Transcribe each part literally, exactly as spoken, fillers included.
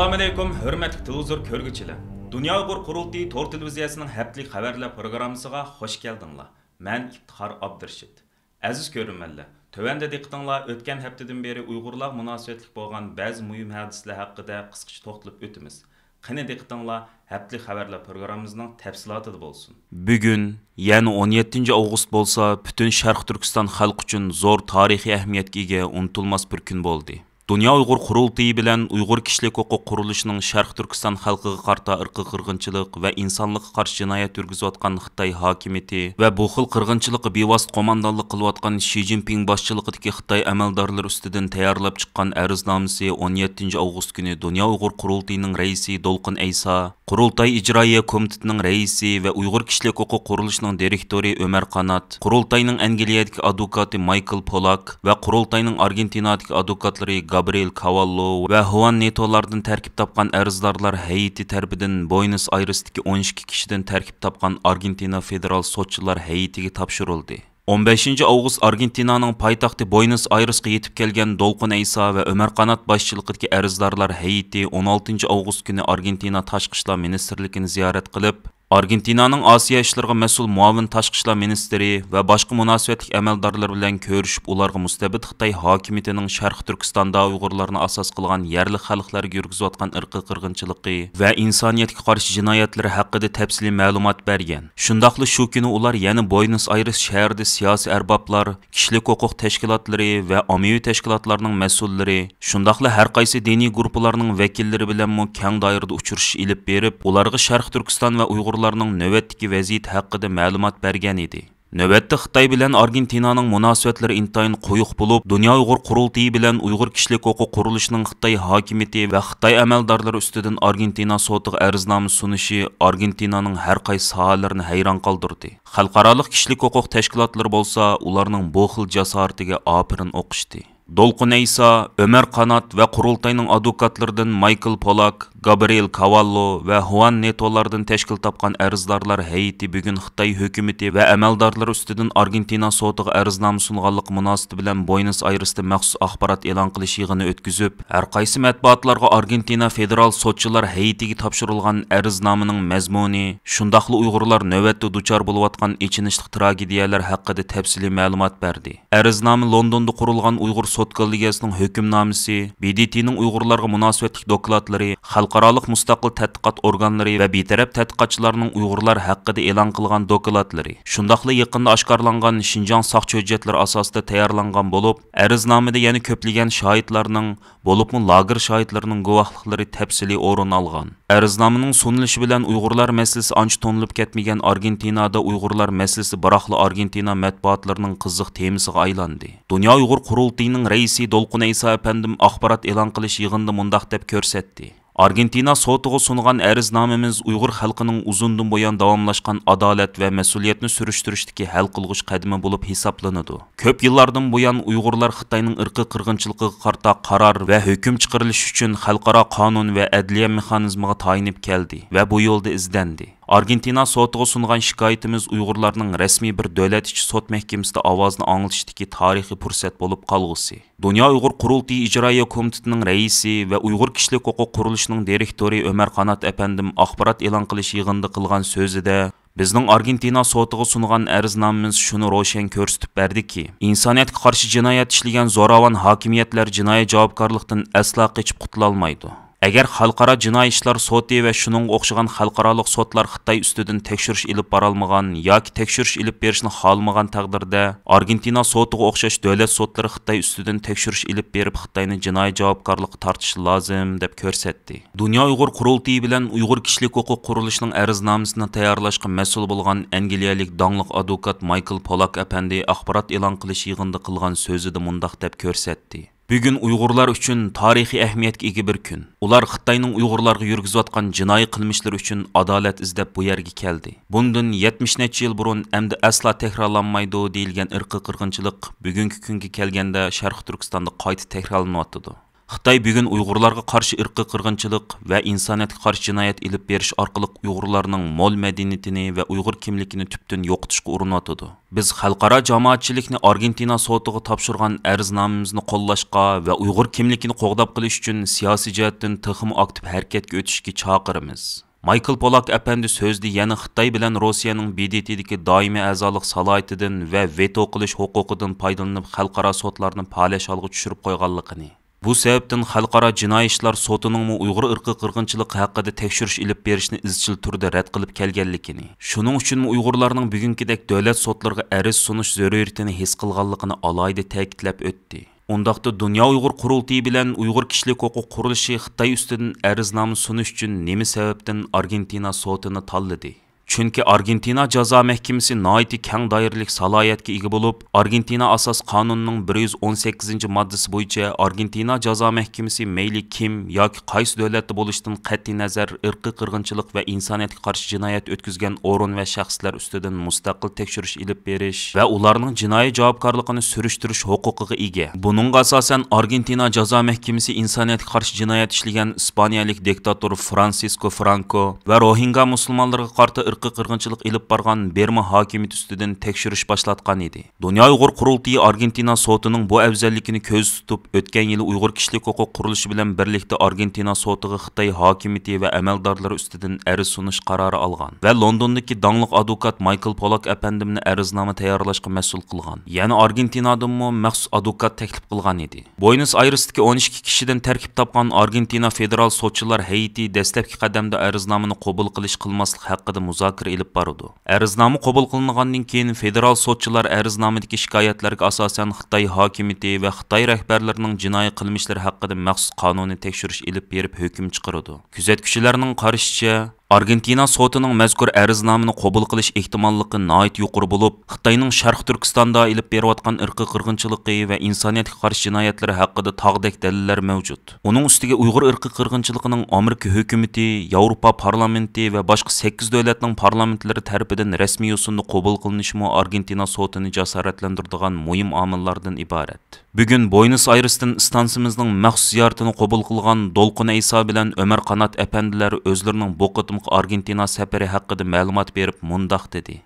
ئەسسالامۇئەلەيكۇم، ھۆرمەتلىك تېلېۋىزور كۆرگۈچىلەر! دۇنيا ئۇيغۇر قۇرۇلتىيى تور تېلېۋىزىيەسىنىڭ ھەپتىلىك خەۋەرلەر پروگراممىسىغا خوش كەلدىڭلار. مەن ئىپتىخار ئابدۇرېشىت. ئەزىز كۆرۈرمەنلەر، تۆۋەندە دىققىتىڭلار ئۆتكەن ھەپتىدىن بېرى ئۇيغۇرلارغا مۇناسىۋەتلىك بولغان بەزى مۇھىم ھادىسىلەر ھەققىدە قىسقىچە توختىلىپ ئۆتىمىز. قېنى، دىققىتىڭلار ھەپتىلىك خەۋەرلەر پروگراممىمىزنىڭ تەپسىلاتىدا بولسۇن. بۈگۈن، يەنى ئون يەتتىنچى ئاۋغۇست بولسا، پۈتۈن شەرقىي تۈركىستان خەلقى ئۈچۈن زور تارىخىي ئەھمىيەتكە ئىگە، ئۇنتۇلماس بىر كۈن بولدى. دۇنيا ئۇيغۇر قۇرۇلتىيى بىلەن ئۇيغۇر كىشىلىك ھوقۇق قۇرۇلۇشىنىڭ شەرقىي تۈركىستان خەلقىگە قارىتا ئىرقىي قىرغىنچىلىق ۋە ئىنسانلىققا قارشى جىنايەت يۈرگۈزۈۋاتقان خىتاي ھاكىمىيىتى ۋە بۇ خىل قىرغىنچىلىققا بىۋاسىتە قوماندانلىق قىلىۋاتقان شى جىنپىڭ باشچىلىقىدىكى خىتاي ئەمەلدارلىرى ئۈستىدىن تەييارلاپ چىققان ئەرزنامىسى ئون يەتتىنچى ئاۋغۇست كۈنى دۇنيا ئۇيغۇر قۇرۇلتىيىنىڭ رەئىسى دولقۇن ئەيسا، قۇرۇلتاي ئىجرائىيە كومىتېتىنىڭ رەئىسى ۋە ئۇيغۇر كىشىلىك ھوقۇق قۇرۇلۇشىنىڭ دىرېكتورى ئۆمەر قانات، قۇرۇلتاينىڭ ئەنگلىيەدىكى ئادۋوكاتى مايكل پولاك ۋە قۇرۇلتاينىڭ ئارگېنتىنادىكى ئادۋوكاتلىرى گابرىئېل كاۋاللو ۋە خۇئان نېتولاردىن تەركىب تاپقان ئەرزدارلار ھەيئىتى تەرىپىدىن بوينس ئايرېستىكى ئون ئىككى كىشىدىن تەركىب تاپقان ئارگېنتىنا فېدېرال سوتچىلار ھەيئىتىگە تاپشۇرۇلدى. ئون بەشىنچى ئاۋغۇست ئارگېنتىنانىڭ پايتەختى بوينس ئايرېسقا يېتىپ كەلگەن دولقۇن ئەيسا ۋە ئۆمەر قانات باشچىلىقىدىكى ئەرزدارلار ھەيئىتى ئون ئالتىنچى ئاۋغۇست كۈنى ئارگېنتىنا تاشقى ئىشلار مىنىستىرلىكىنى زىيارەت قىلىپ، ئارگېنتىنانىڭ ئاسىيا ئىشلىرىغا مەسئۇل مۇئاۋىن تاشقى ئىشلار مىنىستىرى ۋە باشقا مۇناسىۋەتلىك ئەمەلدارلار بىلەن كۆرۈشۈپ، ئۇلارغا مۇستەبىت خىتاي ھاكىمىيىتىنىڭ شەرقىي تۈركىستاندا ئۇيغۇرلارنى ئاساس قىلغان يەرلىك خەلقلەرگە يۈرگۈزۈۋاتقان ئىرقىي قىرغىنچىلىقى ۋە ئىنسانىيەتكە قارشى جىنايەتلىرى ھەققىدە تەپسىلىي مەلۇمات بەرگەن. شۇنداقلا شۇ كۈنى ئۇلار يەنە بوينس ئايرېس شەھىرىدە سىياسىي ئەربابلار، كىشىلىك ھوقۇق تەشكىلاتلىرى ۋە ئاممىۋى تەشكىلاتلارنىڭ مەسئۇللىرى، شۇنداقلا ھەر قايسى دىنىي گۇرۇپپىلارنىڭ ۋەكىللىرى بىلەنمۇ كەڭ دائىرىدە ئۇچرىشىش ئېلىپ بېرىپ، ئۇلارغا شەرقىي تۈركىستان ۋە ئۇيغۇرلارنىڭ نۆۋەتتىكى ۋەزىيىتى ھەققىدە مەلۇمات بەرگەن ئىدى. نۆۋەتتە خىتاي بىلەن ئارگېنتىنانىڭ مۇناسىۋەتلىرى ئىنتايىن قويۇق بولۇپ، دۇنيا ئۇيغۇر قۇرۇلتىيى بىلەن ئۇيغۇر كىشىلىك ھوقۇق قۇرۇلۇشىنىڭ خىتاي ھاكىمىيىتى ۋە خىتاي ئەمەلدارلىرى ئۈستىدىن ئارگېنتىنا سوتىغا ئەرزنامە سۇنۇشى ئارگېنتىنانىڭ ھەر قايسى ساھەلىرىنى ھەيران قالدۇردى. خەلقئارالىق كىشىلىك ھوقۇق تەشكىلاتلىرى بولسا ئۇلارنىڭ بۇ خىل جاسارىتىگە ئاپىرىن ئوقۇشتى. دولقۇن ئەيسا، ئۆمەر قانات ۋە قۇرۇلتاينىڭ ئادۋوكاتلىرىدىن مايكل پولاك، گابرىئېل كاۋاللو ۋە خۇئان نېتولىردىن تەشكىل تاپقان ئەرزدارلار ھەيئىتى بۈگۈن خىتاي ھۆكۈمىتى ۋە ئەمەلدارلىرى ئۈستىدىن ئارگېنتىنا سوتىغا ئەرزنامە سۇنغانلىقى مۇناسىۋىتى بىلەن بوينس ئايرېستا مەخسۇس ئاخبارات ئېلان قىلىش يىغىنى ئۆتكۈزۈپ، ھەر قايسى مەتبۇئاتلارغا ئارگېنتىنا فېدېرال سوتچىلار ھەيئىتىگە تاپشۇرۇلغان ئەرزنامىنىڭ مەزمۇنى، شۇنداقلا ئۇيغۇرلار نۆۋەتتە دۇچار بولۇۋاتقان ئېچىنىشلىق تراگېدىيەلەر ھەققىدە تەپسىلىي مەلۇمات بەردى. ئەرزنامە لوندوندا قۇرۇلغان ئۇيغۇر سوت كوللېگىيەسىنىڭ ھۆكۈمنامىسى، ب د ت نىڭ ئۇيغۇرلارغا مۇناسىۋەتلىك دوكلاتلىرى، خەلقئارالىق مۇستەقىل تەتقىقات ئورگانلىرى ۋە بىتەرەپ تەتقىقاتچىلارنىڭ ئۇيغۇرلار ھەققىدە ئېلان قىلغان دوكلاتلىرى، شۇنداقلا يېقىندا ئاشكارىلانغان شىنجاڭ ساقچى ھۆججەتلىرى ئاساسىدا تەييارلانغان بولۇپ، ئەرزنامىدە يەنە كۆپلىگەن شاھىتلارنىڭ، بولۇپمۇ لاگېر شاھىتلىرىنىڭ گۇۋاھلىقلىرى تەپسىلىي ئورۇن ئالغان. ئەرزنامىنىڭ سۇنۇلۇشى بىلەن ئۇيغۇرلار مەسىلىسى ئانچە تونۇلۇپ كەتمىگەن ئارگېنتىنادا ئۇيغۇرلار مەسىلىسى بىراقلا ئارگېنتىنا مەتبۇئاتلىرىنىڭ قىزىق تېمىسىغا ئايلاندى. دۇنيا ئۇيغۇر قۇرۇلتىيىنىڭ رەئىسى دولقۇن ئەيسا ئەپەندىم ئاخبارات ئېلان قىلىش يىغىنىدا مۇنداق دەپ كۆرسەتتى. ئارگېنتىنا سوتىغا سۇنغان ئەرزنامىمىز ئۇيغۇر خەلقىنىڭ ئۇزۇندىن بۇيان داۋاملاشقان ئادالەت ۋە مەسئۇلىيەتنى سۈرۈشتۈرۈشتىكى ھەل قىلغۇچ قەدىمى بولۇپ ھېسابلىنىدۇ. كۆپ يىللاردىن بۇيان ئۇيغۇرلار خىتاينىڭ ئىرقىي قىرغىنچىلىقىغا قارىتا قارار ۋە ھۆكۈم چىقىرىلىش ئۈچۈن خەلقئارا قانۇن ۋە ئەدلىيە مېخانىزمىغا تايىنىپ كەلدى ۋە بۇ يولدا ئىزدەندى. ئارگېنتىنا سوتىغا سۇنغان شىكايىتىمىز ئۇيغۇرلارنىڭ رەسمىي بىر دۆلەت ئىچى سوت مەھكىمىسىدە ئاۋازىنى ئاڭلىتىشتىكى تارىخىي پۇرسەت بولۇپ قالغۇسى. دۇنيا ئۇيغۇر قۇرۇلتىيى ئىجرائىيە كومىتېتىنىڭ رەئىسى ۋە ئۇيغۇر كىشىلىك ھوقۇق قۇرۇلۇشىنىڭ دىرېكتورى ئۆمەر قانات ئەپەندىم ئاخبارات ئېلان قىلىش يىغىنىدا قىلغان سۆزىدە، بىزنىڭ ئارگېنتىنا سوتىغا سۇنغان ئەرزنامىمىز شۇنى روشەن كۆرسىتىپ بەردىكى، ئىنسانىيەتكە قارشى جىنايەت ئىشلىگەن زوراۋان ھاكىمىيەتلەر جىنايى جاۋابكارلىقتىن ئەسلا قېچىپ قۇتۇلالمايدۇ. ئەگەر خەلقئارا جىنايى ئىشلار سوتى ۋە شۇنىڭغا ئوخشىغان خەلقئارالىق سوتلار خىتاي ئۈستىدىن تەكشۈرۈش ئېلىپ بارالمىغان ياكى تەكشۈرۈش ئېلىپ بېرىشنى خالىمىغان تەقدىردە، ئارگېنتىنا سوتىغا ئوخشاش دۆلەت سوتلىرى خىتاي ئۈستىدىن تەكشۈرۈش ئېلىپ بېرىپ، خىتاينى جىنايى جاۋابكارلىققا تارتىشى لازىم، دەپ كۆرسەتتى. دۇنيا ئۇيغۇر قۇرۇلتىيى بىلەن ئۇيغۇر كىشىلىك ھوقۇق قۇرۇلۇشىنىڭ ئەرزنامىسىنى تەييارلاشقا مەسئۇل بولغان ئەنگلىيەلىك داڭلىق ئادۋوكات مايكل پولاك ئەپەندى ئاخبارات ئېلان قىلىش يىغىنىدا قىلغان سۆزىدە مۇنداق دەپ كۆرسەتتى. بۈگۈن ئۇيغۇرلار ئۈچۈن تارىخىي ئەھمىيەتكە ئىگە بىر كۈن. ئۇلار خىتاينىڭ ئۇيغۇرلارغا يۈرگۈزۈۋاتقان جىنايى قىلمىشلىرى ئۈچۈن ئادالەت ئىزدەپ بۇ يەرگە كەلدى. بۇندىن يەتمىش نەچچە يىل بۇرۇن ئەمدى ئەسلا تەكرارلانمايدۇ دېيىلگەن ئىرقىي قىرغىنچىلىق بۈگۈنكى كۈنگە كەلگەندە شەرقىي تۈركىستاندا قايتا تەكرارلىنىۋاتىدۇ. خىتاي بۈگۈن ئۇيغۇرلارغا قارشى ئىرقىي قىرغىنچىلىق ۋە ئىنسانىيەتكە قارشى جىنايەت ئېلىپ بېرىش ئارقىلىق ئۇيغۇرلارنىڭ مول مەدەنىيىتىنى ۋە ئۇيغۇر كىملىكىنى تۈپتىن يوقىتىشقا ئۇرۇنۇۋاتىدۇ. بىز خەلقئارا جامائەتچىلىكنى ئارگېنتىنا سوتىغا تاپشۇرغان ئەرزنامىمىزنى قوللاشقا ۋە ئۇيغۇر كىملىكىنى قوغداپ قېلىش ئۈچۈن سىياسىي جەھەتتىن تېخىمۇ ئاكتىپ ھەرىكەتكە ئۆتۈشكە چاقىرىمىز. مايكل پولاك ئەپەندى سۆزىدە يەنە خىتاي بىلەن روسىيەنىڭ ب د ت دىكى دائىمىي ئەزالىق سالاھىيىتىدىن ۋە ۋېتو قىلىش ھوقۇقىدىن پايدىلىنىپ، خەلقئارا سوتلارنى پالەچ ھالغا چۈشۈرۈپ قويغانلىقىنى، بۇ سەۋەبتىن خەلقئارا جىنايى ئىشلار سوتىنىڭمۇ ئۇيغۇر ئىرقىي قىرغىنچىلىقى ھەققىدە تەكشۈرۈش ئېلىپ بېرىشنى ئىزچىل تۈردە رەت قىلىپ كەلگەنلىكىنى، شۇنىڭ ئۈچۈنمۇ ئۇيغۇرلارنىڭ بۈگۈنكىدەك دۆلەت سوتلىرىغا ئەرز سۇنۇش زۆرۈرىيىتىنى ھېس قىلغانلىقىنى ئالاھىدە تەكىتلەپ ئۆتتى. ئۇنداقتا دۇنيا ئۇيغۇر قۇرۇلتىيى بىلەن ئۇيغۇر كىشىلىك ھوقۇق قۇرۇلۇشى خىتاي ئۈستىدىن ئەرزنامە سۇنۇش ئۈچۈن نېمە سەۋەبتىن ئارگېنتىنا سوتىنى تاللىدى؟ چۈنكى ئارگېنتىنا جازا مەھكىمىسى ناھايىتى كەڭ دائىرىلىك سالاھىيەتكە ئىگە بولۇپ، ئارگېنتىنا ئاساس قانۇنىنىڭ بىر يۈز ئون سەككىزىنچى ماددىسى بويىچە ئارگېنتىنا جازا مەھكىمىسى مەيلى كىم ياكى قايسى دۆلەتتە بولۇشىدىن قەتئىينەزەر، ئىرقىي قىرغىنچىلىق ۋە ئىنسانىيەتكە قارشى جىنايەت ئۆتكۈزگەن ئورۇن ۋە شەخسلەر ئۈستىدىن مۇستەقىل تەكشۈرۈش ئېلىپ بېرىش ۋە ئۇلارنىڭ جىنايى جاۋابكارلىقىنى سۈرۈشتۈرۈش ھوقۇقىغا ئىگە. بۇنىڭغا ئاساسەن، ئارگېنتىنا جازا مەھكىمىسى ئىنسانىيەتكە قارشى جىنايەت ئىشلىگەن ئىسپانىيەلىك دىكتاتور فرانسىسكو فرانكو ۋە روھىنگا مۇسۇلمانلىرىغا قارىتا ئىرقىي قىرغىنچىلىق ئېلىپ بارغان بىرما ھاكىمىيىتى ئۈستىدىن تەكشۈرۈش باشلاتقان ئىدى. دۇنيا ئۇيغۇر قۇرۇلتىيى ئارگېنتىنا سوتىنىڭ بۇ ئەۋزەللىكىنى كۆزدە تۇتۇپ، ئۆتكەن يىلى ئۇيغۇر كىشىلىك ھوقۇق قۇرۇلۇشى بىلەن بىرلىكتە ئارگېنتىنا سوتىغا خىتاي ھاكىمىيىتى ۋە ئەمەلدارلىرى ئۈستىدىن ئەرز سۇنۇش قارارى ئالغان ۋە لوندوندىكى داڭلىق ئادۋوكات مايكل پولاك ئەپەندىمنى ئەرزنامە تەييارلاشقا مەسئۇل قىلغان. يەنە ئارگېنتىنادىنمۇ مەخسۇس ئادۋوكات تەكلىپ قىلغان ئىدى. بوينس ئايرېستىكى ئون ئىككى كىشىدىن تەركىب تاپقان ئارگېنتىنا فېدېرال سوتچىلار ھەيئىتى دەسلەپكى قەدەمدە ئەرزنامىنى قوبۇل قىلىش-قىلماسلىق ھەققىدە مۇزاكىرە ئېلىپ بارىدۇ. ئەرزنامە قوبۇل قىلىنغاندىن كېيىن، فېدېرال سوتچىلار ئەرزنامىدىكى شىكايەتلەرگە ئاساسەن خىتاي ھاكىمىيىتى ۋە خىتاي رەھبەرلىرىنىڭ جىنايى قىلمىشلىرى ھەققىدە مەخسۇس قانۇنىي تەكشۈرۈش ئېلىپ بېرىپ ھۆكۈم چىقىرىدۇ. كۆزەتكۈچىلەرنىڭ قارىشىچە، ئارگېنتىنا سوتىنىڭ مەزكۇر ئەرزنامىنى قوبۇل قىلىش ئېھتىماللىقى ناھايىتى يۇقىرى بولۇپ، خىتاينىڭ شەرقىي تۈركىستاندا ئېلىپ بېرىۋاتقان ئىرقىي قىرغىنچىلىقى ۋە ئىنسانىيەتكە قارشى جىنايەتلىرى ھەققىدە تاغدەك دەلىللەر مەۋجۇت. ئۇنىڭ ئۈستىگە ئۇيغۇر ئىرقىي قىرغىنچىلىقىنىڭ ئامېرىكا ھۆكۈمىتى، ياۋروپا پارلامېنتى ۋە باشقا سەككىز دۆلەتنىڭ پارلامېنتلىرى تەرىپىدىن رەسمىي يوسۇندا قوبۇل قىلىنىشىمۇ ئارگېنتىنا سوتىنى جاسارەتلەندۈرىدىغان مۇھىم ئامىللاردىن ئىبارەت. بۈگۈن بوينس ئايرېستىن ئىستانسىمىزنىڭ مەخسۇس زىيارىتىنى قوبۇل قىلغان دولقۇن ئەيسا بىلەن ئۆمەر قانات ئەپەندىلەر ئۆزلىرىنىڭ بۇ قېتىمقى ئارگېنتىنا سەپىرى ھەققىدە مەلۇمات بېرىپ مۇنداق دېدى.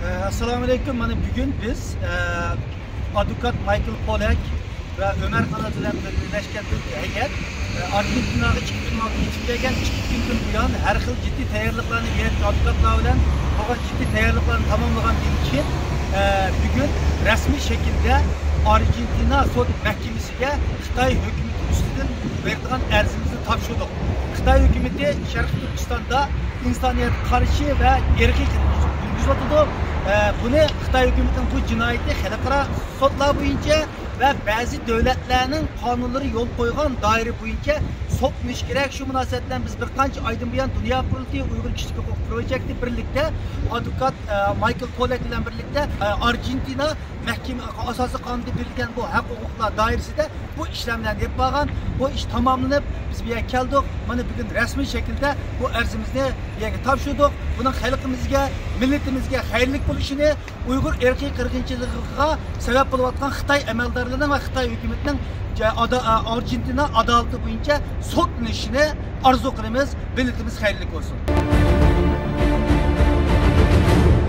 ئەسسالامۇئەلەيكۇم. مانا بۈگۈن بىز، ئە، ئادۋوكات مايكل پولەك ۋە ئۆمەر قانات بىلەن بىرلەشكەن بىر ھەيئەت، ئە، ئارگېنتىناغا ئىككى كۈن ئالدىن يېتىپ كەلگەن. ئىككى كۈندىن بۇيان ھەر خىل جىددىي تەييارلىقلارنى، بۇ يەردىكى ئادۋوكاتلار بىلەن بولغان جىددىي تەييارلىقلارنى تاماملىغاندىن كېيىن، ئە، بۈگۈن رەسمىي شەكىلدە ئارگېنتىنا سوت مەھكىمىسىگە خىتاي ھۆكۈمىتى ئۈستىدىن بېرىدىغان ئەرزىمىزنى تاپشۇردۇق. خىتاي ھۆكۈمىتى شەرقىي تۈركىستاندا ئىنسانىيەتكە قارشى ۋە ئىرقىي قىرغىنچىلىق يۈرگۈزۈۋاتىدۇ. ئە، بۇنى خىتاي ھۆكۈمىتىنىڭ بۇ جىنايىتى خەلقئارا سوتلار بويىچە ۋە بەزى دۆلەتلەرنىڭ قانۇنلىرى يول قويغان دائىرە بويىچە سوتلىنىشى كېرەك. شۇ مۇناسىۋەت بىلەن بىز بىر قانچە ئايدىن بۇيان دۇنيا قۇرۇلتىيى ئۇيغۇر كىشىلىك ھوقۇق پروجېكتى بىرلىكتە ئادۋوكات، ئە، مايكل پولەك بىلەن بىرلىكتە، ئە، ئارگېنتىنا مەھكىمە ئاساسىي قانۇندا بېرىلگەن بۇ ھەق ھوقۇقلار دائىرىسىدە بۇ ئىشلار بىلەن ئېلىپ بارغان. بۇ ئىش تاماملىنىپ، بىز بۇ يەرگە كەلدۇق. مانا بۈگۈن رەسمىي شەكىلدە بۇ ئەرزىمىزنى بۇ يەرگە تاپشۇردۇق. بۇنىڭ خەلقىمىزگە، مىللىتىمىزگە خەيرلىك بولۇشىنى، ئۇيغۇر ئىرقىي قىرغىنچىلىقىغا سەۋەب بولۇۋاتقان خىتاي ئەمەلدارلىرىنىڭ ۋە خىتاي ھۆكۈمىتىنىڭ جا-، ئادا-، ئارژېنتىنا ئادالىتى بويىچە سوتلىنىشىنى ئارزۇ قىلىمىز. مىللىتىمىز خەيرلىك بولسۇن.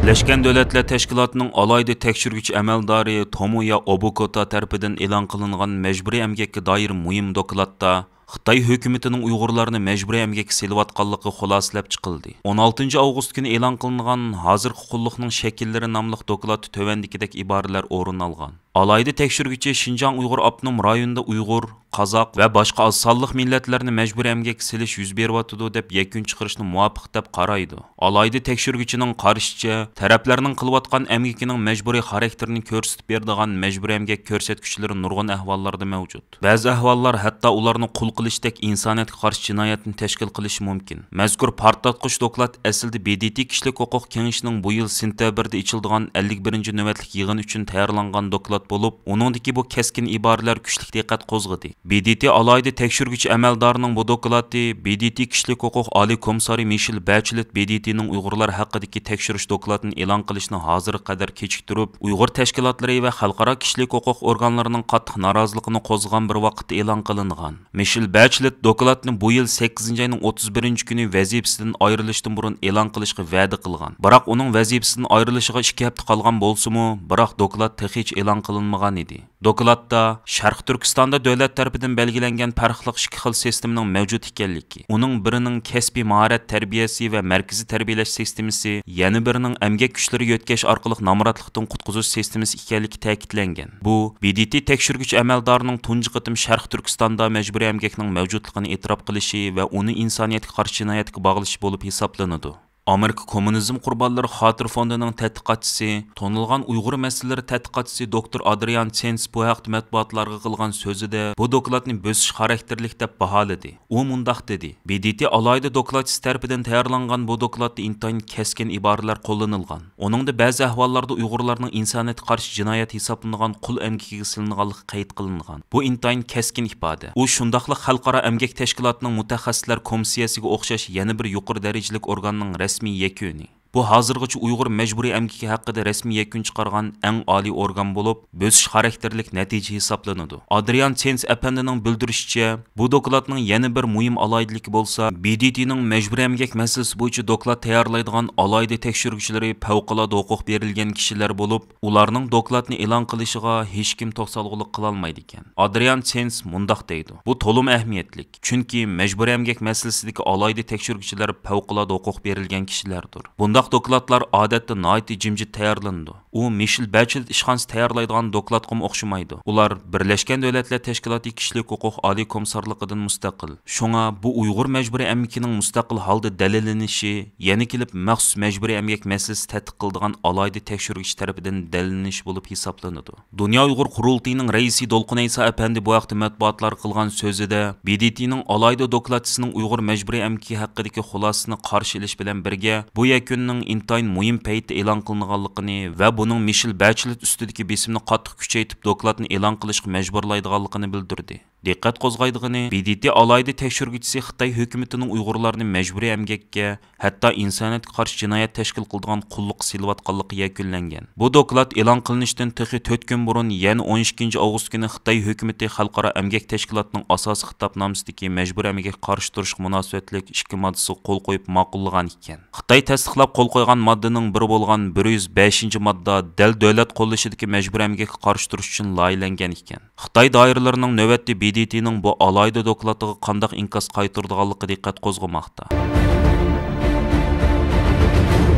بىرلەشكەن دۆلەتلەر تەشكىلاتىنىڭ ئالاھىدە تەكشۈرگۈچى ئەمەلدارى تومويا ئوبوكوتا تەرىپىدىن ئېلان قىلىنغان مەجبۇرىي ئەمگەككە دائىر مۇھىم دوكلاتتا، خىتاي ھۆكۈمىتىنىڭ ئۇيغۇرلارنى مەجبۇرىي ئەمگەككە سېلىۋاتقانلىقى خۇلاسىلەپ چىقىلدى. ئون ئالتىنچى ئاۋغۇست كۈنى ئېلان قىلىنغان ھازىرقى قۇللۇقنىڭ شەكىللىرى ناملىق دوكلاتتا تۆۋەندىكىدەك ئىبارىلەر ئورۇن ئالغان. ئالاھىدە تەكشۈرگۈچى شىنجاڭ ئۇيغۇر ئاپتونوم رايونىدا ئۇيغۇر، قازاق ۋە باشقا ئاز سانلىق مىللەتلەرنى مەجبۇرىي ئەمگەككە سېلىش يۈز بېرىۋاتىدۇ دەپ يەكۈن چىقىرىشنى مۇۋاپىق دەپ قارايدۇ. ئالاھىدە تەكشۈرگۈچىنىڭ قارىشىچە، تەرەپلەرنىڭ قىلىۋاتقان ئەمگىكىنىڭ مەجبۇرىي خاراكتېرىنى كۆرسىتىپ بېرىدىغان مەجبۇرىي ئەمگەك كۆرسەتكۈچلىرى نۇرغۇن ئەھۋاللاردا مەۋجۇت. بەزى ئەھۋاللار ھەتتا ئۇلارنى قۇل قىلىشتەك ئىنسانىيەتكە قارشى جىنايەتنى تەشكىل قىلىشى مۇمكىن. مەزكۇر پارتلاتقۇچ دوكلات ئەسلىدە ب د ت كىشىلىك ھوقۇق كېڭىشىنىڭ بۇ يىل سېنتەبىردە ئېچىلىدىغان ئەللىك بىرىنچى نۆۋەتلىك يىغىنى ئۈچۈن تەييارلانغان دوكلات بولۇپ، ئۇنىڭدىكى بۇ كەسكىن ئىبارىلەر كۈچلۈك دىققەت قوزغىدى. ب د ت ئالاھىدە تەكشۈرگۈچى ئەمەلدارىنىڭ بۇ دوكلاتى ب د ت كىشىلىك ھوقۇق ئالىي كومىسسارى مىشېل بەچلېت ب د ت نىڭ ئۇيغۇرلار ھەققىدىكى تەكشۈرۈش دوكلاتىنى ئېلان قىلىشنى ھازىرغا قەدەر كېچىكتۈرۈپ، ئۇيغۇر تەشكىلاتلىرى ۋە خەلقئارا كىشىلىك ھوقۇق ئورگانلىرىنىڭ قاتتىق نارازىلىقىنى قوزغىغان بىر ۋاقىتتا ئېلان قىلىنغان. مىشېل بەچلېت دوكلاتنى بۇ يىل سەككىزىنچى ئاينىڭ ئوتتۇز بىرىنچى كۈنى ۋەزىپىسىدىن ئايرىلىشتىن بۇرۇن ئېلان قىلىشقا ۋەدە قىلغان. بىراق ئۇنىڭ ۋەزىپىسىدىن ئايرىلىشىغا ئىككى ھەپتە قالغان بولسىمۇ، بىراق دوكلات تېخىچە ئېلان قىلىنمىغان ئىدى. دوكلاتتا شەرقىي تۈركىستاندا دۆلەت تەرىپىدىن بەلگىلەنگەن پەرقلىق ئىككى خىل سىستېمىنىڭ مەۋجۇت ئىكەنلىكى، ئۇنىڭ بىرىنىڭ كەسپىي ماھارەت تەربىيەسى ۋە مەركىزىي تەربىيەلەش سىستېمىسى، يەنە بىرىنىڭ ئەمگەك كۈچلىرى يۆتكەش ئارقىلىق نامراتلىقتىن قۇتقۇزۇش سىستېمىسى ئىكەنلىكى تەكىتلەنگەن. بۇ ب د ت تەكشۈرگۈچى ئەمەلدارىنىڭ تۇنجى قېتىم شەرقىي تۈركىستاندا مەجبۇرىي ئەمگەكنىڭ مەۋجۇتلۇقىنى ئېتىراپ قىلىشى ۋە ئۇنى ئىنسانىيەتكە قارشى جىنايەتكە باغلىشى بولۇپ ھېسابلىنىدۇ. ئامېرىكا كوممۇنىزم قۇربانلىرى خاتىرە فوندىنىڭ تەتقىقاتچىسى، تونۇلغان ئۇيغۇر مەسىلىلىرى تەتقىقاتچىسى دوكتور ئادرىيان چېنس بۇ ھەقتە مەتبۇئاتلارغا قىلغان سۆزىدە بۇ دوكلاتنى بۆسۈش خاراكتېرلىك دەپ باھالىدى. ئۇ مۇنداق دېدى، ب د ت ئالاھىدە دوكلاتچىسى تەرىپىدىن تەييارلانغان بۇ دوكلاتتا ئىنتايىن كەسكىن ئىبارىلەر قوللىنىلغان. ئۇنىڭدا بەزى ئەھۋاللاردا ئۇيغۇرلارنىڭ ئىنسانىيەتكە قارشى جىنايەت ھېسابلىنىدىغان قۇل ئەمگىكىگە سېلىنغانلىقى قەيت قىلىنغان. بۇ ئىنتايىن كەسكىن ئىپادە. ئۇ شۇنداقلا خەلقئارا ئەمگەك تەشكىلاتىنىڭ مۇتەخەسسىسلەر كومىسسىيەسىگە ئوخشاش يەنە بىر يۇقىرى دەرىجىلىك ئورگاننىڭ رەسمىي يەكۈنى. بۇ ھازىرغىچە ئۇيغۇر مەجبۇرىي ئەمگىكى ھەققىدە رەسمىي يەكۈن چىقارغان ئەڭ ئالىي ئورگان بولۇپ، بۆسۈش خاراكتېرلىك نەتىجە ھېسابلىنىدۇ. ئادرىيان چېنس ئەپەندىنىڭ بىلدۈرۈشىچە، بۇ دوكلاتنىڭ يەنە بىر مۇھىم ئالاھىدىلىكى بولسا، ب د ت نىڭ مەجبۇرىي ئەمگەك مەسىلىسى بويىچە دوكلات تەييارلايدىغان ئالاھىدە تەكشۈرگۈچىلىرى پەۋقۇلئاددە ھوقۇق بېرىلگەن كىشىلەر بولۇپ، ئۇلارنىڭ دوكلاتنى ئېلان قىلىشىغا ھېچكىم توسالغۇلۇق قىلالمايدىكەن. ئادرىيان چېنس مۇنداق دەيدۇ، بۇ تولىمۇ ئەھمىيەتلىك. چۈنكى مەجبۇرىي ئەمگەك مەسىلىسىدىكى ئالاھىدە تەكشۈرگۈچىلەر پەۋقۇلئاددە ھوقۇق بېرىلگەن كىشىلەردۇر. بۇنداق دوكلاتلار ئادەتتە ناھايىتى جىمجىت تەييارلىنىدۇ. ئۇ مىشېل بەچلېت ئىشخانىسى تەييارلايدىغان دوكلاتقىمۇ ئوخشىمايدۇ. ئۇلار بىرلەشكەن دۆلەتلەر تەشكىلاتى كىشىلىك ھوقۇق ئالىي كومىسسارلىقىدىن مۇستەقىل. شۇڭا بۇ ئۇيغۇر مەجبۇرىي ئەمگىكىنىڭ مۇستەقىل ھالدا دەلىللىنىشى، يەنە كېلىپ مەخسۇس مەجبۇرىي ئەمگەك مەسىلىسى تەتقىق قىلىدىغان ئالاھىدە تەكشۈرگۈچى تەرىپىدىن دەلىللىنىشى بولۇپ ھېسابلىنىدۇ. دۇنيا ئۇيغۇر قۇرۇلتىيىنىڭ رەئىسى دولقۇن ئەيسا ئەپەندى بۇ ھەقتە مەتبۇئاتلارغا قىلغان سۆزىدە، ب د ت نىڭ ئالاھىدە دوكلاتچىسىنىڭ ئۇيغۇر مەجبۇرىي ئەمگىكى ھەققىدىكى خۇلاسىسىنى قارشى ئېلىش بىلەن بىرگە، بۇ يەكۈننىڭ ئىنتايىن مۇھىم پەيتتە ئېلان قىلىنغانلىقىنى ۋە بۇنىڭ مىشېل بەچلېت ئۈستىدىكى بېسىمنى قاتتىق كۈچەيتىپ، دوكلاتنى ئېلان قىلىشقا مەجبۇرلايدىغانلىقىنى بىلدۈردى. دىققەت قوزغايدىغىنى، ب د ت ئالاھىدە تەكشۈرگۈچىسى خىتاي ھۆكۈمىتىنىڭ ئۇيغۇرلارنى مەجبۇرىي ئەمگەككە، ھەتتا ئىنسانىيەتكە قارشى جىنايەت تەشكىل قىلىدىغان قۇللۇققا سېلىۋاتقانلىقى يەكۈنلەنگەن. بۇ دوكلات ئېلان قىلىنىشتىن تېخى تۆت كۈن بۇرۇن، يەنى ئون ئىككىنچى ئاۋغۇست كۈنى خىتاي ھۆكۈمىتى خەلقئارا ئەمگەك تەشكىلاتىنىڭ ئاساسىي خىتابنامىسىدىكى مەجبۇرىي ئەمگەككە قارشى تۇرۇشقا مۇناسىۋەتلىك ئىككى ماددىسىغا قول قويۇپ ماقۇللىغان ئىكەن. خىتاي تەستىقلاپ قول قويغان ماددىنىڭ بىرى بولغان بىر يۈز بەشىنچى ماددا دەل دۆلەت قوللىشىدىكى مەجبۇرىي ئەمگەككە قارشى تۇرۇش ئۈچۈن لايىھەلەنگەن ئىكەن. خىتاي دائىرىلىرىنىڭ نۆۋەتتە ب د ت نىڭ بۇ ئالاھىدە دوكلاتىغا قانداق ئىنكاس قايتۇرىدىغانلىقى دىققەت قوزغىماقتا.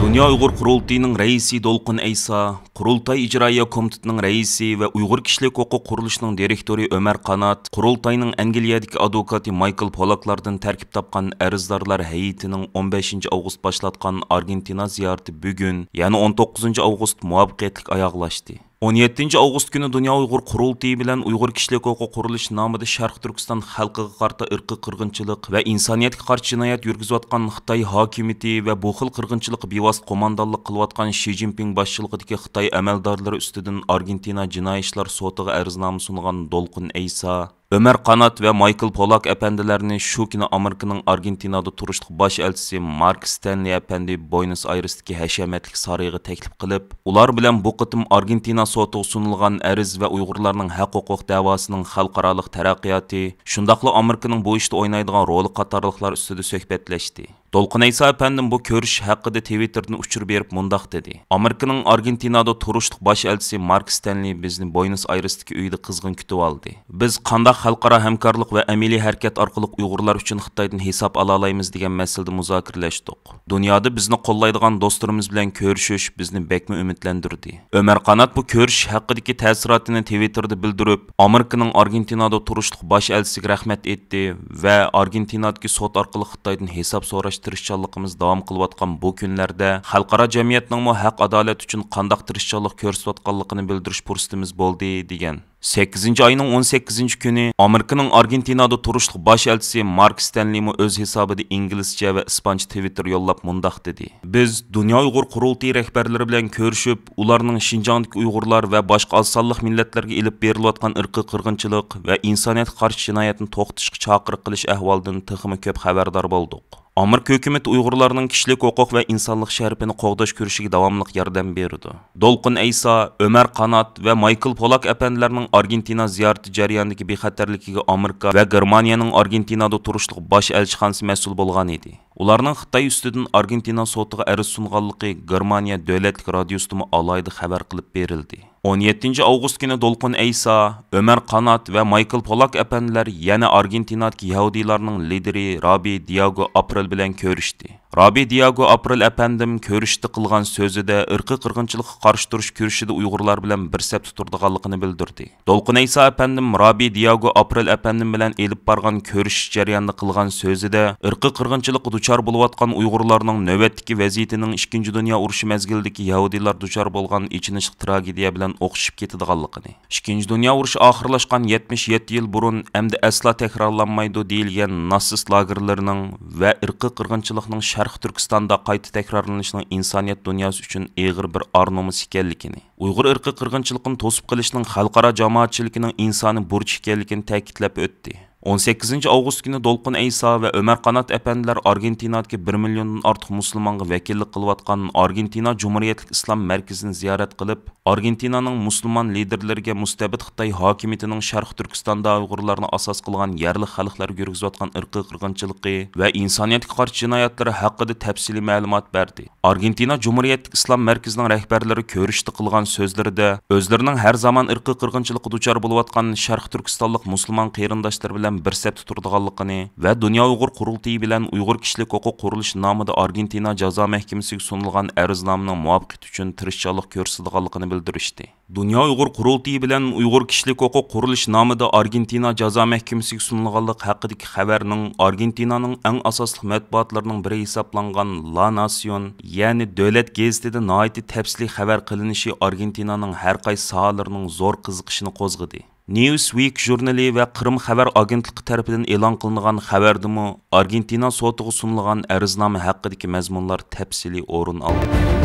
دۇنيا ئۇيغۇر قۇرۇلتىيىنىڭ رەئىسى دولقۇن ئەيسا، قۇرۇلتاي ئىجرائىيە كومىتېتىنىڭ رەئىسى ۋە ئۇيغۇر كىشىلىك ھوقۇق قۇرۇلۇشىنىڭ دىرېكتورى ئۆمەر قانات، قۇرۇلتاينىڭ ئەنگلىيەدىكى ئادۋوكاتى مايكل پولاكلاردىن تەركىب تاپقان ئەرزدارلار ھەيئىتىنىڭ ئون بەشىنچى ئاۋغۇست باشلاتقان ئارگېنتىنا زىيارىتى بۈگۈن، يەنى ئون توققۇزىنچى ئاۋغۇست مۇۋەپپەقىيەتلىك ئاياغلاشتى. ئون يەتتىنچى ئاۋغۇست كۈنى دۇنيا ئۇيغۇر قۇرۇلتىيى بىلەن ئۇيغۇر كىشىلىك ھوقۇق قۇرۇلۇشى نامىدا شەرقىي تۈركىستان خەلقىگە قارىتا ئىرقىي قىرغىنچىلىق ۋە ئىنسانىيەتكە قارشى جىنايەت يۈرگۈزۈۋاتقان خىتاي ھاكىمىيىتى ۋە بۇ خىل قىرغىنچىلىققا بىۋاسىتە قوماندانلىق قىلىۋاتقان شى جىنپىڭ باشچىلىقىدىكى خىتاي ئەمەلدارلىرى ئۈستىدىن ئارگېنتىنا جىنايى ئىشلار سوتىغا ئەرزنامە سۇنغان دولقۇن ئەيسا، ئۆمەر قانات ۋە مايكل پولاك ئەپەندىلەرنى شۇ كۈنى ئامېرىكىنىڭ ئارگېنتىنادا تۇرۇشلۇق باش ئەلچىسى مارك ستەنلى ئەپەندى بوينس ئايرېستىكى ھەشەمەتلىك سارىيىغا تەكلىپ قىلىپ، ئۇلار بىلەن بۇ قېتىم ئارگېنتىنا سوتىغا سۇنۇلغان ئەرز ۋە ئۇيغۇرلارنىڭ ھەق-ھوقۇق دەۋاسىنىڭ خەلقئارالىق تەرەققىياتى، شۇنداقلا ئامېرىكىنىڭ بۇ ئىشتا ئوينايدىغان رولى قاتارلىقلار ئۈستىدە سۆھبەتلەشتى. دولقۇن ئەيسا ئەپەندىم بۇ كۆرۈشۈش ھەققىدە تىۋىتتېردىن ئۇچۇر بېرىپ مۇنداق دېدى: «ئامېرىكىنىڭ ئارگېنتىنادا تۇرۇشلۇق باش ئەلچىسى مارك ستەنلى بىزنى بوينس ئايرېستىكى ئۆيىدە قىزغىن كۈتۈۋالدى. بىز قانداق خەلقئارا ھەمكارلىق ۋە ئەمەلىي ھەرىكەت ئارقىلىق ئۇيغۇرلار ئۈچۈن خىتايدىن ھېساب ئالالايمىز دېگەن مەسىلىدە مۇزاكىرىلەشتۇق. دۇنيادا بىزنى قوللايدىغان دوستلىرىمىز بىلەن كۆرۈشۈش بىزنى بەكمۇ ئۈمىدلەندۈردى.» ئۆمەر قانات بۇ كۆرۈشۈش ھەققىدىكى تەسىراتىنى تىۋىتتېردا بىلدۈرۈپ، ئامېرىكىنىڭ ئارگېنتىنادا تۇرۇشلۇق باش ئەلچىسىگە رەھمەت ئېيتتى ۋە ئارگېنتىنادىكى سوت ئارقىلىق خىتايدىن ھېساب سوراش تىرىشچانلىقىمىز داۋام قىلىۋاتقان بۇ كۈنلەردە خەلقئارا جەمئىيەتنىڭمۇ ھەق-ئادالەت ئۈچۈن قانداق تىرىشچانلىق كۆرسىتىۋاتقانلىقىنى بىلدۈرۈش پۇرسىتىمىز بولدى، دېگەن. سەككىزىنچى ئاينىڭ ئون سەككىزىنچى كۈنى ئامېرىكىنىڭ ئارگېنتىنادا تۇرۇشلۇق باش ئەلچىسى مارك ستەنلىمۇ ئۆز ھېسابىدا ئىنگلىزچە ۋە ئىسپانچە تىۋىتتېر يوللاپ مۇنداق دېدى: «بىز دۇنيا ئۇيغۇر قۇرۇلتىيى رەھبەرلىرى بىلەن كۆرۈشۈپ، ئۇلارنىڭ شىنجاڭدىكى ئۇيغۇرلار ۋە باشقا ئاز سانلىق مىللەتلەرگە ئېلىپ بېرىلىۋاتقان ئىرقىي قىرغىنچىلىق ۋە ئىنسانىيەتكە قارشى جىنايەتنى توختىتىشقا چاقىرىق قىلىش ئەھۋالىدىن تېخىمۇ كۆپ خەۋەردار بولدۇق. ئامېرىكا ھۆكۈمىتى ئۇيغۇرلارنىڭ كىشىلىك ھوقۇق ۋە ئىنسانلىق شەرىپىنى قوغداش كۈرىشىگە داۋاملىق ياردەم بېرىدۇ.» دولقۇن ئەيسا، ئۆمەر قانات ۋە مايكل پولاك ئەپەندىلەرنىڭ ئارگېنتىنا زىيارىتى جەريانىدىكى بىخەتەرلىكىگە ئامېرىكا ۋە گېرمانىيەنىڭ ئارگېنتىنادا تۇرۇشلۇق باش ئەلچىخانىسى مەسئۇل بولغان ئىدى. ئۇلارنىڭ خىتاي ئۈستىدىن ئارگېنتىنا سوتىغا ئەرز سۇنغانلىقى گېرمانىيە دۆلەتلىك رادىيوسىدىمۇ ئالاھىدە خەۋەر قىلىپ بېرىلدى. ئون يەتتىنچى ئاۋغۇست كۈنى دولقۇن ئەيسا، ئۆمەر قانات ۋە مايكل پولاك ئەپەندىلەر يەنە ئارگېنتىنادىكى يەھۇدىيلارنىڭ لىدىرى رابىي دىياگو ئاپرېل بىلەن كۆرۈشتى. رابىي دىياگو ئاپرېل ئەپەندىم كۆرۈشتە قىلغان سۆزىدە ئىرقىي قىرغىنچىلىققا قارشى تۇرۇش كۈرىشىدە ئۇيغۇرلار بىلەن بىر سەپتە تۇرىدىغانلىقىنى بىلدۈردى. دولقۇن ئەيسا ئەپەندىم رابىي دىياگو ئاپرېل ئەپەندىم بىلەن ئېلىپ بارغان كۆرۈشۈش جەريانىدا قىلغان سۆزىدە، ئىرقىي قىرغىنچىلىققا دۇچار بولۇۋاتقان ئۇيغۇرلارنىڭ نۆۋەتتىكى ۋەزىيىتىنىڭ ئىككىنچى دۇنيا ئۇرۇشى مەزگىلىدىكى يەھۇدىيلار دۇچار بولغان ئېچىنىشلىق تراگېدىيە بىلەن ئوخشىشىپ كېتىدىغانلىقىنى، ئىككىنچى دۇنيا ئۇرۇشى ئاخىرلاشقان يەتمىش يەتتە يىل بۇرۇن ئەمدى ئەسلا تەكرارلانمايدۇ دېيىلگەن ناتسىست لاگېرلىرىنىڭ ۋە ئىرقىي قىرغىنچىلىقنىڭ شەرقىي تۈركىستاندا قايتا تەكرارلىنىشىنىڭ ئىنسانىيەت دۇنياسى ئۈچۈن ئېغىر بىر ئار نومۇس ئىكەنلىكىنى، ئۇيغۇر ئىرقىي قىرغىنچىلىقىنى توسۇپ قېلىشنىڭ خەلقئارا جامائەتچىلىكىنىڭ ئىنسانىي بۇرچى ئىكەنلىكىنى تەكىتلەپ ئۆتتى. ئون سەككىزىنچى ئاۋغۇست كۈنى دولقۇن ئەيسا ۋە ئۆمەر قانات ئەپەندىلەر ئارگېنتىنادىكى بىر مىليوندىن ئارتۇق مۇسۇلمانغا ۋەكىللىك قىلىۋاتقان ئارگېنتىنا جۇمھۇرىيەتلىك ئىسلام مەركىزىنى زىيارەت قىلىپ، ئارگېنتىنانىڭ مۇسۇلمان لىدېرلىرىگە مۇستەبىت خىتاي ھاكىمىيىتىنىڭ شەرقىي تۈركىستاندا ئۇيغۇرلارنى ئاساس قىلغان يەرلىك خەلقلەرگە يۈرگۈزۈۋاتقان ئىرقىي قىرغىنچىلىقى ۋە ئىنسانىيەتكە قارشى جىنايەتلىرى ھەققىدە تەپسىلىي مەلۇمات بەردى. ئارگېنتىنا جۇمھۇرىيەتلىك ئىسلام مەركىزىنىڭ رەھبەرلىرى كۆرۈشتە قىلغان سۆزلىرىدە، ئۆزلىرىنىڭ ھەر زامان ئىرقىي قىرغىنچىلىققا دۇچار بولۇۋاتقان شەرقىي تۈركىستانلىق مۇسۇلمان قېرىنداشلىرى بىلەن بىر سەپتە تۇرىدىغانلىقىنى ۋە دۇنيا ئۇيغۇر قۇرۇلتىيى بىلەن ئۇيغۇر كىشىلىك ھوقۇق قۇرۇلۇشى نامىدا ئارگېنتىنا جازا مەھكىمىسىگە سۇنۇلغان ئەرزنامىنىڭ مۇۋەپپەقىيىتى ئۈچۈن تىرىشچانلىق كۆرسىتىدىغانلىقىنى بىلدۈرۈشتى. دۇنيا ئۇيغۇر قۇرۇلتىيى بىلەن ئۇيغۇر كىشىلىك ھوقۇق قۇرۇلۇشى نامىدا ئارگېنتىنا جازا مەھكىمىسىگە سۇنۇلغانلىق ھەققىدىكى خەۋەرنىڭ ئارگېنتىنانىڭ ئەڭ ئاساسلىق مەتبۇئاتلىرىنىڭ بىرى ھېسابلانغان لا ناسيون، يەنى دۆلەت گېزىتىدە ناھايىتى تەپسىلىي خەۋەر قىلىنىشى ئارگېنتىنانىڭ ھەر قايسى ساھەلىرىنىڭ زور قىزىقىشىنى قوزغىدى. نيۇس ۋىك ژۇرنىلى ۋە قىرىم خەۋەر ئاگېنتلىقى تەرىپىدىن ئېلان قىلىنغان خەۋەردىمۇ ئارگېنتىنا سوتىغا سۇنۇلغان ئەرزنامە ھەققىدىكى مەزمۇنلار تەپسىلىي ئورۇن ئالدى.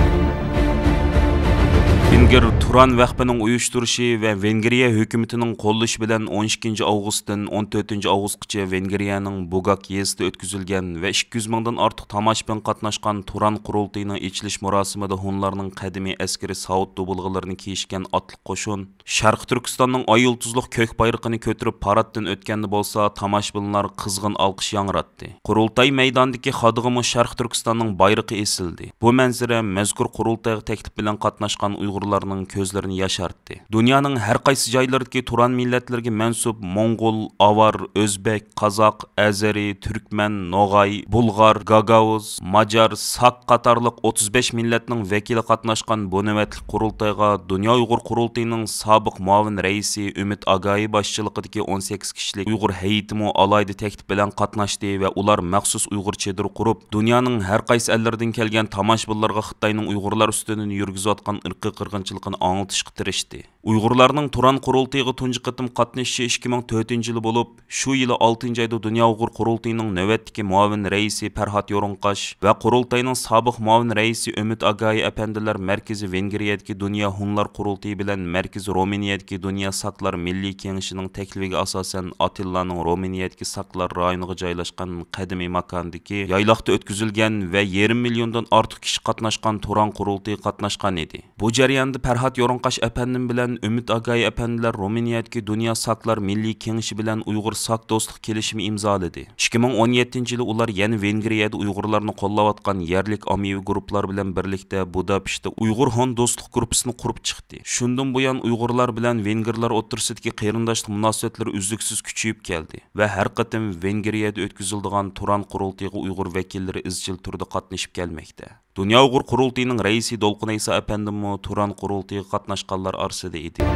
ۋېنگىر تۇران ۋەخپىنىڭ ئۇيۇشتۇرۇشى ۋە ۋېنگىرىيە ھۆكۈمىتىنىڭ قوللىشى بىلەن ئون ئىككىنچى ئاۋغۇستتىن ئون تۆتىنچى ئاۋغۇستقىچە ۋېنگىرىيەنىڭ بۇگاك يېزىسىدا ئۆتكۈزۈلگەن ۋە ئىككى يۈز مىڭدىن ئارتۇق تاماشىبىن قاتناشقان تۇران قۇرۇلتىيىنىڭ ئېچىلىش مۇراسىمىدا ھونلارنىڭ قەدىمىي ئەسكىرىي ساۋۇت دۇبۇلغىلىرىنى كىيىشكەن ئاتلىق قوشۇن، شەرقىي تۈركىستاننىڭ ئاي يۇلتۇزلۇق كۆك بايرىقىنى كۆتۈرۈپ پاراتتىن ئۆتكەندە بولسا، تاماشىبىنلار قىزغىن ئالقىش ياڭراتتى. قۇرۇلتاي مەيدانىدىكى خادىغىمۇ شەرقىي تۈركىستاننىڭ بايرىقى ئېسىلدى. بۇ مەنزىرە مەزكۇر قۇرۇلتايغا تەكلىپ بىلەن قاتناشقان ئۇيغۇرلارنىڭ كۆزلىرىنى ياشارتتى. دۇنيانىڭ ھەر قايسى جايلىرىدىكى تۇران مىللەتلىرىگە مەنسۇپ موڭغۇل، ئاۋار، ئۆزبەك، قازاق، ئەزەرى، تۈركمەن، نوغاي، بۇلغار، گاگاۋۇز، ماجار، ساك قاتارلىق ئوتتۇز بەش مىللەتنىڭ ۋەكىلى قاتناشقان بۇ نۆۋەتلىك قۇرۇلتايغا دۇنيا ئۇيغۇر قۇرۇلتىيىنىڭ سابىق مۇئاۋىن رەئىسى ئۈمىد ئاگايى باشچىلىقىدىكى ئون سەككىز كىشىلىك ئۇيغۇر ھەيئىتىمۇ ئالاھىدە تەكلىپ بىلەن قاتناشتى ۋە ئۇلار مەخسۇس ئۇيغۇر چېدىرى قۇرۇپ، دۇنيانىڭ ھەر قايسى ئەللىرىدىن كەلگەن تاماشىبىنلارغا خىتاينىڭ ئۇيغۇرلار ئۈستىدىن يۈرگۈزۈۋاتقان ئىرقىي قىرغىنچىلىقىنى ئاڭلىتىشقا تىرىشتى. ئۇيغۇرلارنىڭ تۇران قۇرۇلتىيىغا تۇنجى قېتىم قاتنىشىشى ئىككى مىڭ تۆتىنچى يىلى بولۇپ، شۇ يىلى ئالتىنچى ئايدا دۇنيا ئۇيغۇر قۇرۇلتىيىنىڭ نۆۋەتتىكى مۇئاۋىن رەئىسى پەرھات يورۇنقاش ۋە قۇرۇلتاينىڭ سابىق مۇئاۋىن رەئىسى ئۈمىد ئاگايى ئەپەندىلەر مەركىزى ۋېنگرىيەدىكى دۇنيا ھونلار قۇرۇلتىيى بىلەن مەركىزى رومىنىيەدىكى دۇنيا ساكلار مىللىي كېڭىشىنىڭ تەكلىپىگە ئاساسەن، ئاتىللانىڭ رومىنىيەدىكى ساكلار رايونىغا جايلاشقان قەدىمىي ماكاندىكى يايلاقتا ئۆتكۈزۈلگەن ۋە يېرىم مىليوندىن ئارتۇق كىشى قاتناشقان تۇران قۇرۇلتىيىغا قاتناشقان ئىدى. بۇ جەرياندا پەرھات يورۇنقاش ئەپەندىم بىلەن ئۈمىد ئاگاي ئەپەندىلەر رومىنىيەدىكى دۇنيا ساكلار مىللىي كېڭىشى بىلەن ئۇيغۇر ساك دوستلۇق كېلىشىمى ئىمزالىدى. ئىككى مىڭ ئون يەتتىنچى يىلى ئۇلار يەنە ۋېنگرىيەدە ئۇيغۇرلارنى قوللاۋاتقان يەرلىك ئاممىۋى گۇرۇپپىلار بىلەن بىرلىكتە بۇداپېشتتا ئۇيغۇر ھون دوستلۇق گۇرۇپپىسىنى قۇرۇپ چىقتى. شۇندىن بۇيان ئۇيغۇرلار بىلەن ۋېنگىرلار ئوتتۇرىسىدىكى قېرىنداشلىق مۇناسىۋەتلىرى ئۈزلۈكسىز كۈچىيىپ كەلدى ۋە ھەر قېتىم ۋېنگرىيەدە ئۆتكۈزۈلىدىغان تۇران قۇرۇلتىيىغا ئۇيغۇر ۋەكىللىرى ئىزچىل تۈردە قاتنىشىپ كەلمەكتە. دۇنيا ئۇيغۇر قۇرۇلتىيىنىڭ رەئىسى دولقۇن ئەيسا ئەپەندىممۇ تۇران قۇرۇلتىيىغا قاتناشقانلار ئارىسىدا ئىدى.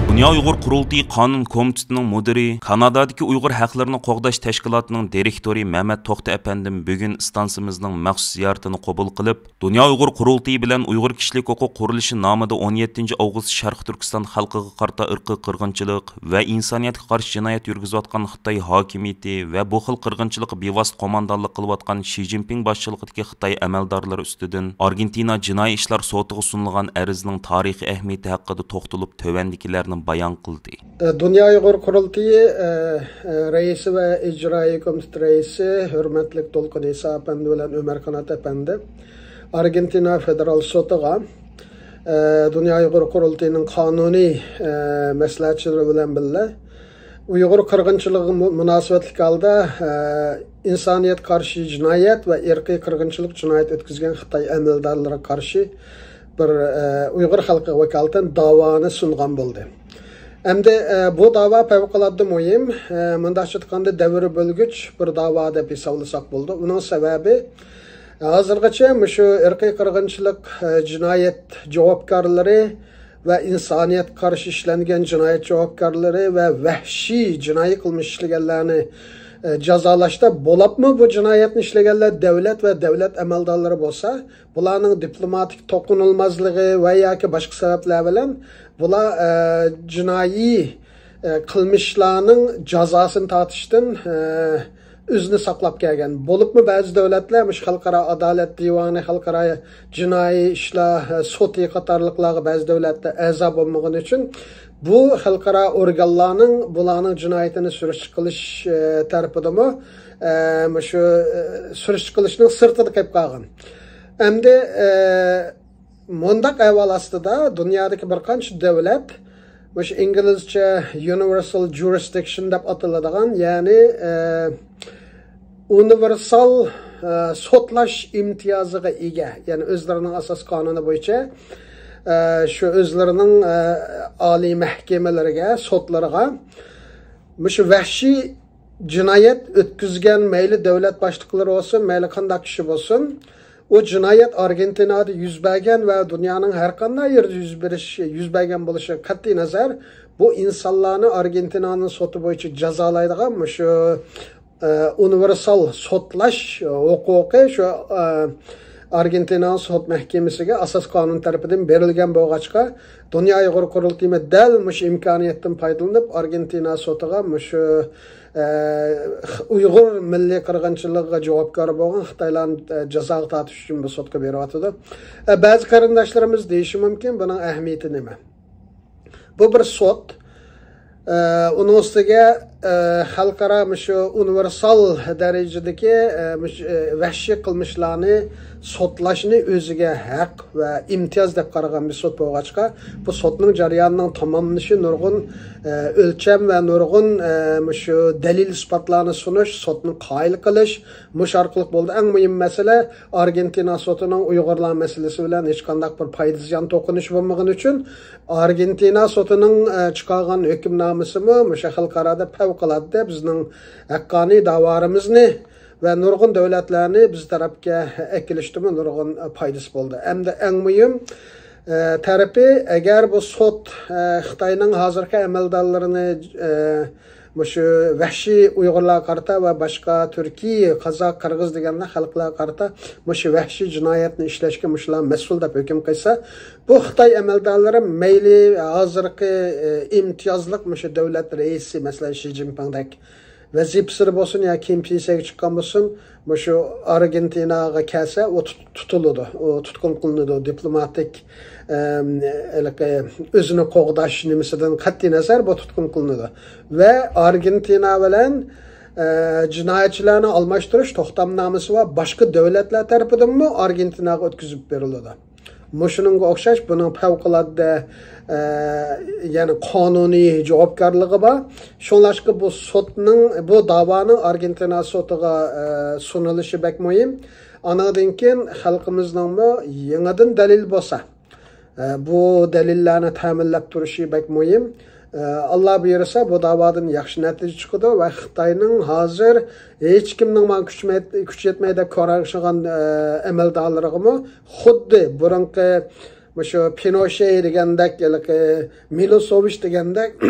بۇ دۇنيا ئۇيغۇر قۇرۇلتىيى قانۇن كومىتېتىنىڭ مۇدىرى، كانادادىكى ئۇيغۇر ھەقلىرىنى قوغداش تەشكىلاتىنىڭ دىرېكتورى مەمەت توختى ئەپەندىم بۈگۈن ئىستانسىمىزنىڭ مەخسۇس زىيارىتىنى قوبۇل قىلىپ، دۇنيا ئۇيغۇر قۇرۇلتىيى بىلەن ئۇيغۇر كىشىلىك ھوقۇق قۇرۇلۇشى نامىدا ئون يەتتىنچى ئاۋغۇست شەرقىي تۈركىستان خەلقىگە قارىتا ئىرقىي قىرغىنچىلىق ۋە ئىنسانىيەتكە قارشى جىنايەت يۈرگۈزۈۋاتقان خىتاي ھاكىمىيىتى ۋە بۇ خىل قىرغىنچىلىققا بىۋاسىتە قوماندانلىق قىلىۋاتقان شى جىنپىڭ باشچىلىقىدىكى خىتاي ئەمەلدارلىرى ئۈستىدىن ئارگېنتىنا جىنايى ئىشلار سوتىغا سۇنۇلغان ئەرزنىڭ تارىخىي ئەھمىيىتى ھەققىدە توختىلىپ، تۆۋەندىكىلەرنى بايان قىلدى. دۇنيا ئۇيغۇر قۇرۇلتىيى، ئە، ئە، رەئىسى ۋە ئىجرائىي كومىتېت رەئىسى ھۆرمەتلىك دولقۇن ئىسا ئەپەندى بىلەن ئۆمەر قانات ئەپەندى ئارگېنتىنا فېدېرال سوتىغا، ئە، دۇنيا ئۇيغۇر قۇرۇلتىيىنىڭ قانۇنىي، ئە، مەسلىھەتچىلىرى بىلەن بىللە ئۇيغۇر قىرغىنچىلىقىغا مۇ-، مۇناسىۋەتلىك ھالدا، ئە، ئىنسانىيەتكە قارشى جىنايەت ۋە ئىرقىي قىرغىنچىلىق جىنايىتى ئۆتكۈزگەن خىتاي ئەمەلدارلىرىغا قارشى بىر، ئە، ئۇيغۇر خەلقىگە ۋاكالىتەن داۋانى سۇنغان بولدى. ئەمدى، ئە، بۇ داۋا پەۋقۇلئاددە مۇھىم، ئە، مۇنداقچە ئېيتقاندا دەۋر بۆلگۈچ بىر داۋا دەپ ھېسابلىساق بولىدۇ. ئۇنىڭ سەۋەبى، ھازىرغىچە مۇشۇ ئىرقىي قىرغىنچىلىق، ئە، جىنايەت جاۋابكارلىرى ۋە ئىنسانىيەتكە قارشى ئىشلەنگەن جىنايەت جاۋابكارلىرى ۋە ۋەھشىي جىنايى قىلمىش ئىشلىگەنلەرنى، ئە، جازالاشتا، بولۇپمۇ بۇ جىنايەتنى ئىشلىگەنلەر دۆلەت ۋە دۆلەت ئەمەلدارلىرى بولسا، بۇلارنىڭ دىپلوماتىك توقۇنۇلمازلىقى ۋە ياكى باشقا سەۋەبلەر بىلەن بۇلار، ئە، جىنايى، ئە، قىلمىشلارنىڭ جازاسىنى تارتىشتىن، ئە، ئۆزىنى ساقلاپ كەلگەن. بولۇپمۇ بەزى دۆلەتلەر مۇشۇ خەلقئارا ئادالەت دىۋانى، خەلقئارا جىنايى ئىشلار، ئە، سوتى قاتارلىقلارغا بەزى دۆلەتلەر ئەزا بولمىغىنى ئۈچۈن بۇ خەلقئارا ئورگانلارنىڭ بۇلارنىڭ جىنايىتىنى سۈرۈشتە قىلىش، ئە، تەرىپىدىمۇ، ئە، مۇشۇ، ئە، سۈرۈشتە قىلىشنىڭ سىرتىدا قېلىپ قالغان. ئەمدى، ئە، مۇنداق ئەھۋال ئاستىدا دۇنيادىكى بىر قانچە دۆلەت مۇشۇ ئىنگلىزچە يۇنىۋېرسال جۇرىسدىكشن دەپ ئاتىلىدىغان، يەنى، ئە، ئۇنىۋېرسال، ئە، سوتلاش ئىمتىيازىغا ئىگە، يەنى ئۆزلىرىنىڭ ئاساسىي قانۇنى بويىچە، ئە، شۇ ئۆزلىرىنىڭ، ئە، ئالىي مەھكىمىلىرىگە، سوتلىرىغا مۇشۇ ۋەھشىي جىنايەت ئۆتكۈزگەن مەيلى دۆلەت باشلىقلىرى بولسۇن، مەيلى قانداق كىشى بولسۇن، ئۇ جىنايەت ئارگېنتىنادا يۈز بەرگەن ۋە دۇنيانىڭ ھەر قانداق يېرىدە يۈز بېرىش، يۈز بەرگەن بولۇشىغا قەتئىي نەزەر، بۇ ئىنسانلارنى ئارگېنتىنانىڭ سوتى بويىچە جازالايدىغان مۇشۇ، ئە، ئۇنىۋېرسال سوتلاش ھوقۇقى شۇ، ئە، ئارگېنتىنانىڭ سوت مەھكىمىسىگە ئاساسىي قانۇن تەرىپىدىن بېرىلگەن بولغاچقا، دۇنيا ئۇيغۇر قۇرۇلتىيىمۇ دەل مۇشۇ ئىمكانىيەتتىن پايدىلىنىپ، ئارگېنتىنا سوتىغا مۇشۇ، ئە، ئۇيغۇر مىللىي قىرغىنچىلىقىغا جاۋابكار بولغان خىتايلارنى، ئە، جازاغا تارتىش ئۈچۈن بۇ سوتقا بېرىۋاتىدۇ. ئە، بەزى قېرىنداشلىرىمىز دېيىشى مۇمكىن، بۇنىڭ ئەھمىيىتى نېمە؟ بۇ بىر سوت. ئە، ئۇنىڭ ئۈستىگە، ئە، خەلقئارا مۇشۇ ئۇنىۋېرسال دەرىجىدىكى، ئە، مۇشۇ، ئە، ۋەھشىي قىلمىشلارنى سوتلاشنى ئۆزىگە ھەق ۋە ئىمتىياز دەپ قارىغان بىر سوت بولغاچقا، بۇ سوتنىڭ جەريانىنىڭ تاماملىنىشى، نۇرغۇن، ئە، ئۆلچەم ۋە نۇرغۇن، ئە، مۇشۇ دەلىل ئىسپاتلارنى سۇنۇش، سوتنى قايىل قىلىش، مۇشۇ ئارقىلىق بولدى. ئەڭ مۇھىم مەسىلە، ئارگېنتىنا سوتىنىڭ ئۇيغۇرلار مەسىلىسى بىلەن ھېچقانداق بىر پايدا زىيان توقۇنۇشى بولمىغىنى ئۈچۈن، ئارگېنتىنا سوتىنىڭ، ئە، چىقارغان ھۆكۈمنامىسىمۇ مۇشۇ خەلقئارادا پەۋقۇلئاددە بىزنىڭ ھەققانىي داۋالىرىمىزنى ۋە نۇرغۇن دۆلەتلەرنى بىز تەرەپكە ئەكېلىشتىمۇ نۇرغۇن، ئە، پايدىسى بولدى. ئەمدى ئەڭ مۇھىم، ئە، تەرىپى، ئەگەر بۇ سوت، ئە، خىتاينىڭ ھازىرقى ئەمەلدارلىرىنى، ئە، مۇشۇ ۋەھشىي ئۇيغۇرلارغا قارىتا ۋە باشقا تۈركىي، قازاق، قىرغىز دېگەندە خەلقلەرگە قارىتا مۇشۇ ۋەھشىي جىنايەتنى ئىشلەشكە مۇشۇلار مەسئۇل دەپ ھۆكۈم قىلسا، بۇ خىتاي ئەمەلدارلىرى مەيلى ھازىرقى، ئى، ئىمتىيازلىق مۇشۇ دۆلەت رەئىسى، مەسىلەن، شى جىنپىڭدەك ۋەزىپىسىدە بولسۇن يا كېيىن پېنسىيەگە چىققان بولسۇن، مۇشۇ ئارگېنتىناغا كەلسە، ئۇ تۇت-، تۇتۇلىدۇ، ئۇ تۇتقۇن قىلىنىدۇ، دىپلوماتىك، ئەم، ھېلىقى ئۆزىنى قوغداش نېمىسىدىن قەتئىي نەزەر، بۇ تۇتقۇن قىلىنىدۇ. ۋە ئارگېنتىنا بىلەن، ئە، جىنايەتچىلەرنى ئالماشتۇرۇش توختامنامىسى بار باشقا دۆلەتلەر تەرىپىدىنمۇ ئارگېنتىناغا ئۆتكۈزۈپ بېرىلىدۇ. مۇشۇنىڭغا ئوخشاش، بۇنىڭ پەۋقۇلئاددە، ئە، يەنى قانۇنىي جاۋابكارلىقى بار. شۇڭلاشقا بۇ سوتنىڭ، بۇ داۋانىڭ ئارگېنتىنا سوتىغا، ئە، سۇنۇلۇشى بەك مۇھىم. ئانىڭدىن كېيىن خەلقىمىزنىڭمۇ يېڭىدىن دەلىل بولسا، ئە، بۇ دەلىللەرنى تەمىنلەپ تۇرۇشى بەك مۇھىم. ئە، ئاللا بۇيرۇسا، بۇ داۋادىن ياخشى نەتىجە چىقىدۇ ۋە خىتاينىڭ ھازىر ھېچكىمنىڭ ماڭا كۈچ مەت-، كۈچ يەتمەي دەپ كۆرۈشىدىغان، ئە، ئەمەلدارلىرىغىمۇ خۇددى بۇرۇنقى مۇشۇ پىنوشې دېگەندەك، ھېلىقى مىلوسېۋىچ دېگەندەك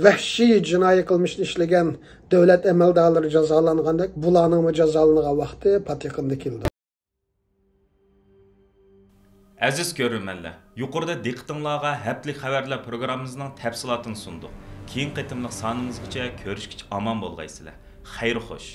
ۋەھشىي جىنايى قىلمىشنى ئىشلىگەن دۆلەت ئەمەلدارلىرى جازالانغاندەك، بۇلارنىڭمۇ جازالىنىدىغان ۋاقتى پات يېقىندا كېلىدۇ. ئەزىز كۆرۈرمەنلەر، يۇقىرىدا دىققىتىڭلارغا ھەپتىلىك خەۋەرلەر پروگراممىمىزنىڭ تەپسىلاتىنى سۇندۇق. كېيىنكى قېتىملىق سانىمىزغىچە كۆرۈشكىچە ئامان بولغايسىلەر. خەير خوش.